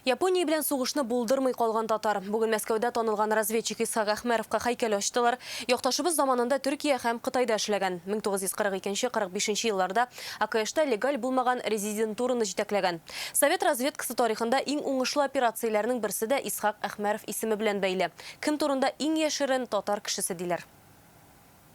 Япония белән сугышны булдырмый калган татар. Бүген Мәскәүдә танылган разведчик Исхак Әхмәровка һәйкәл ачтылар. Якташыбыз заманында Төркия һәм Кытайда эшләгән. 1942-45 елларда АКШта легаль булмаган резидентураны җитәкләгән. Совет разведкасы тарихында иң уңышлы операцияләрнең берсе дә Исхак Әхмәров исеме белән бәйле. Кем турында иң яшерен татар кешесе диләр.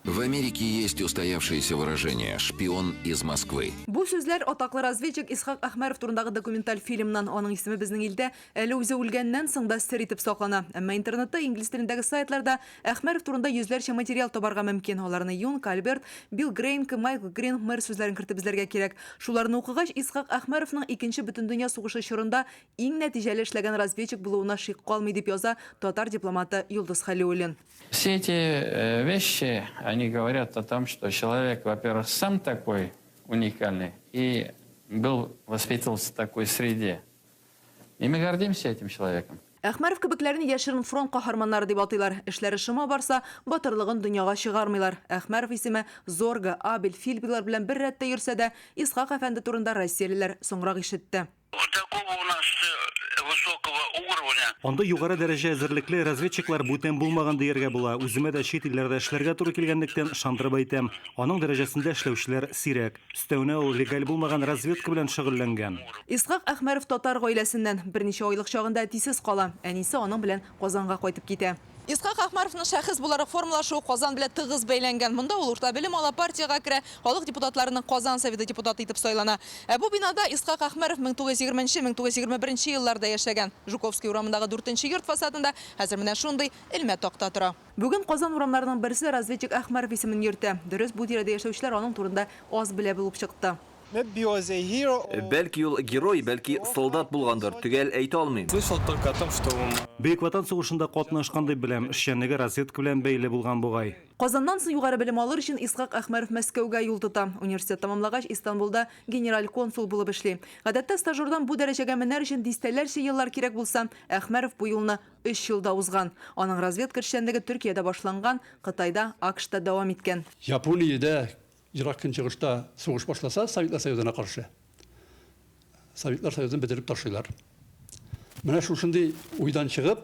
В Америке есть устоявшееся выражение «шпион из Москвы». Бу сүзләр атаклы разведчик Исхак Әхмәров турындагы документаль фильмнан. Аның исеме безнең илдә әле үзе үлгәннән соң да сер итеп саклана. Әмма интернетта инглиз телендәге сайтларда Әхмәров турында йөзләрчә материал табарга мөмкин. Аларны Юнг, Альберт, Билл Грейнк, Майкл Грин, Мэр сүзләрен кертеп эзләргә кирәк. Шуларны укыгач, Исхак Әхмәровның Икенче бөтендөнья сугышы чорында иң нәтиҗәле эшләгән разведчик булуына шик калмый, дип яза татар дипломаты Йолдыз Хәлиуллин. Все эти э, вещи, они говорят о том, что человек, во-первых, сам такой уникальный и был, воспитывался в такой среде. И мы гордимся этим человеком. Әхмәров кебекләрне яшерен фронт каһарманнары дип атыйлар. Эшләре шома барса, батырлыгын дөньяга чыгармыйлар. Әхмәров исеме Зорга, Абель, Филбилар белән бер рәттә йөрсә дә, Исхак әфәнде турында россиялеләр соңрак ишетте. Такого у нас высокого уровня. Андый югары дәрәҗә әзерлекле разведчиклар бүтән булмаган дияргә була. Үземә дә чит илләрдә эшләргә туры килгәнлектән, ышандырып әйтәм, аның дәрәҗәсендә эшләүчеләр сирәк. Өстәвенә ул легаль булмаган разведка белән шөгыльләнгән. Исхак Әхмәров татар гаиләсеннән. Берничә айлык чагында әтисез кала. Әнисе аның белән Казанга кайтып китә. Исхак Әхмәровның шәхес буларак формалашуы Казан белән тыгыз бәйләнгән. Монда ул урта белем ала, партиягә керә, халык депутатларының Казан Советы депутаты итеп сайлана. Ә бу бинада Исхак Әхмәров 1920 нче, 1921 елларда яшәгән. Жуковский урамындагы дүртенче йорт фасадында хәзер менә шундый элмә такта тора. Бүген Казан урамнарының берсе разведчик Әхмәров исемен йөртә. Дөрес, бу тирәдә яшәүчеләр аның турында аз белә булып чыкты. Бәлки ул герой, бәлки солдат булгандыр, төгәл әйтә алмыйм. Бөек Ватан сугышында катнашкан дип беләм, эшчәнлеге разведка белән бәйле булган бугай. Казаннан соң югары белем алыр өчен Исхак Әхмәров Мәскәүгә юл тота. Университет тәмамлагач, Истанбулда генераль консул булып эшли. Гадәттә, стажердан бу дәрәҗәгә менәр өчен дистәләрчә еллар кирәк булса, Әхмәров бу юлны өч елда узган. Аның разведка эшчәнлеге Төркиядә башланган, Кытайда, АКШта дәвам иткән. Япониядә Ерак Көнчыгышта сугыш башласа, Советлар Союзына каршы. Советлар Союзын бетереп ташлыйлар. Менә шушындый уйдан чыгып,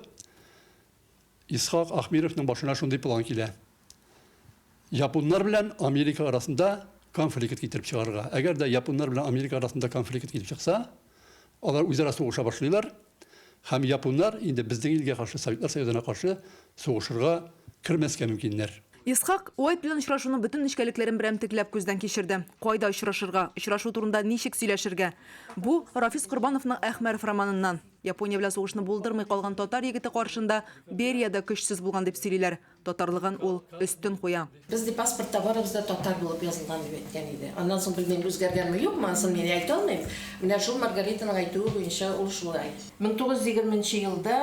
Исхак Ахмировның башына шундый план килә. Японнар белән Америка арасында конфликт китереп чыгарырга. Әгәр дә японнар белән Америка арасында конфликт килеп чыкса, алар үзара сугыша башлыйлар һәм японнар инде безнең илгә каршы, Советлар Союзына каршы сугышырга кермәскә мөмкиннәр. Исхак Уайт белән очрашуның бөтен нечкәлекләрен берәмтекләп күздән кичерде. Кайда очрашырга, очрашу турында ничек сөйләшергә? Бу, Рафис Корбановның Әхмәров романыннан. Япония белән сугышны булдырмый калган татар егете каршында Берия дә көчсез булган дип сөйлиләр. Татарлыгын ул өстен куя. Без, ди, паспортта барыбыз да татар булып язылган, дип әйткән иде. Аннан соң, белмим, үзгәргәнме, юкмы, анысын мин әйтә алмыйм. Менә шул Маргаританың әйтүе буенча ул шулай. 1920 нче елда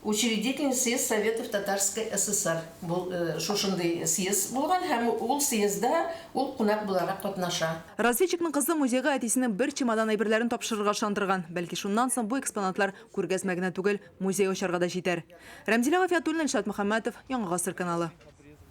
Учредительный съезд Советов Татарской ССР бул, шушындый съезд булган һәм ул съездда ул кунак буларак катнаша. Разведчикның кызы музейга әтисенең бер чемодан әйберләрен тапшырырга ышандырган. Бәлки шуннан соң бу экспонатлар күргәзмә генә түгел, музей ачарга да җитәр. Рәмзилә Гафиятуллина, Илшат Мөхәммәтов, Яңа Гасыр каналы.